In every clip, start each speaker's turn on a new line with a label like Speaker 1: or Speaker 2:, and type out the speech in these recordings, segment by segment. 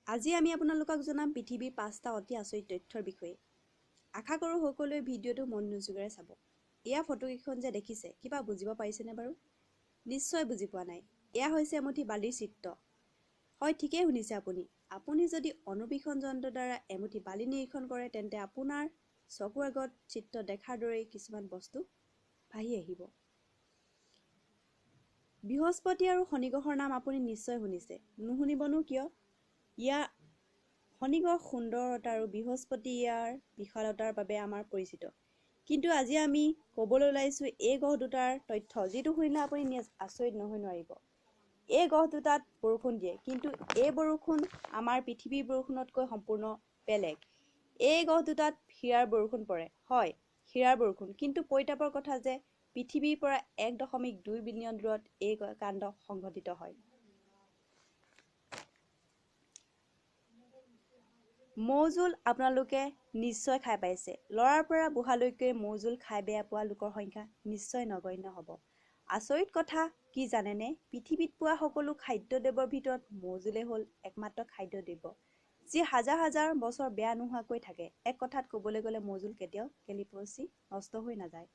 Speaker 1: আজি আমি আপোনালোকক জনাম পৃথিৱীৰ পাঁচটা অতি আচৰিত তথ্যৰ বিষয়ে। আশা কৰোঁ সকলোৱে ভিডিঅ'টো মনোযোগেৰে চাব। এয়া ফটোকেইখন যে দেখিছে, কিবা বুজিব পাৰিছেনে বাৰু? নিশ্চয় বুজি পোৱা নাই। এয়া হৈছে এমুঠি বালিৰ চিত্ৰ। হয়, ঠিকেই শুনিছে আপুনি। আপুনি যদি অনুবীক্ষণ যন্ত্ৰৰ দ্বাৰা এমুঠি বালি নিৰীক্ষণ কৰে, তেন্তে আপোনাৰ চকুৰ আগত চিত্ৰ দেখাৰ দৰেই কিছুমান বস্তু ভাহি আহিব। বৃহস্পতি আৰু শনিগ্ৰহৰ নাম আপুনি নিশ্চয় শুনিছে, নুশুনিবনো কিয়? ইয়াৰ শনিগ্ৰহ সুন্দৰতা আৰু বৃহস্পতি ইয়াৰ বিশালতাৰ বাবে আমাৰ পৰিচিত। কিন্তু আজি আমি ক'বলৈ ওলাইছোঁ এই গ্ৰহ দুটাৰ তথ্য, যিটো শুনিলে আপুনি আচৰিত নহৈ নোৱাৰিব। এই গ্ৰহ দুটাত বৰষুণ দিয়ে, কিন্তু এই বৰষুণ আমাৰ পৃথিৱীৰ বৰষুণতকৈ সম্পূৰ্ণ বেলেগ। এই গ্ৰহ দুটাত হীৰাৰ বৰষুণ পৰে। হয়, হীৰাৰ বৰষুণ। কিন্তু পৰিতাপৰ কথা যে পৃথিৱীৰ পৰা 1.2 বিলিয়ন দূৰত এই কাণ্ড সংঘটিত হয়। মৌজোল আপোনালোকে নিশ্চয় খাই পাইছে। ল'ৰাৰ পৰা বুঢ়ালৈকে মৌজোল খাই বেয়া পোৱা লোকৰ সংখ্যা নিশ্চয় নগণ্য হ'ব। আচৰিত কথা কি জানেনে? পৃথিৱীত পোৱা সকলো খাদ্যদ্ৰব্যৰ ভিতৰত মৌজোলেই হ'ল একমাত্ৰ খাদ্যদ্ৰব্য যি হাজাৰ হাজাৰ বছৰ বেয়া নোহোৱাকৈ থাকে। এক কথাত ক'বলৈ গ'লে মৌজোল কেতিয়াও গেলি পচি নষ্ট হৈ নাযায়।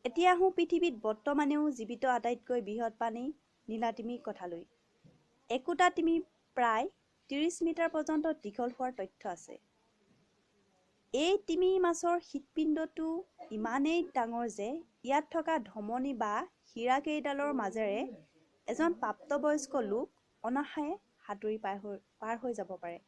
Speaker 1: এতিয়া আহোঁ পৃথিৱীত বৰ্তমানেও জীৱিত আটাইতকৈ বৃহৎ প্ৰাণী নীলা তিমিৰ কথালৈ। একোটা তিমি প্ৰায় 30 মিটাৰ পৰ্যন্ত দীঘল হোৱাৰ তথ্য আছে। এই তিমি মাছৰ হৃদপিণ্ডটো ইমানেই ডাঙৰ যে ইয়াত থকা ধমনী বা শিৰাকেইডালৰ মাজেৰে এজন প্ৰাপ্তবয়স্ক লোক অনায়াসে সাঁতুৰি পাৰ হৈ যাব পাৰে।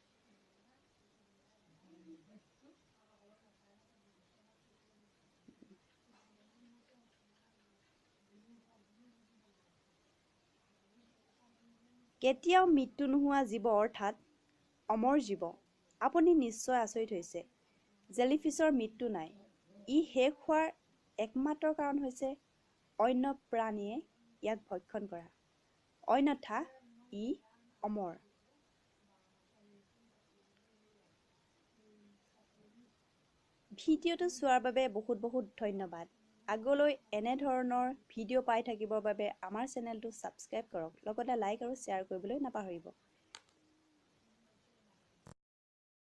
Speaker 1: কেতিয়াও মৃত্যু নোহোৱা জীৱ অৰ্থাৎ অমৰ জীৱ। আপুনি নিশ্চয় আচৰিত হৈছে, জেলিফিছৰ মৃত্যু নাই। ই শেষ হোৱাৰ একমাত্ৰ কাৰণ হৈছে অন্য প্ৰাণীয়ে ইয়াক ভক্ষণ কৰা, অন্যথা ই অমৰ। ভিডিঅ'টো চোৱাৰ বাবে বহুত বহুত ধন্যবাদ। আগলৈ এনেধৰণৰ ভিডিঅ' পাই থাকিবৰ বাবে আমাৰ চেনেলটো ছাবস্ক্ৰাইব কৰক, লগতে লাইক আৰু শ্বেয়াৰ কৰিবলৈ নাপাহৰিব।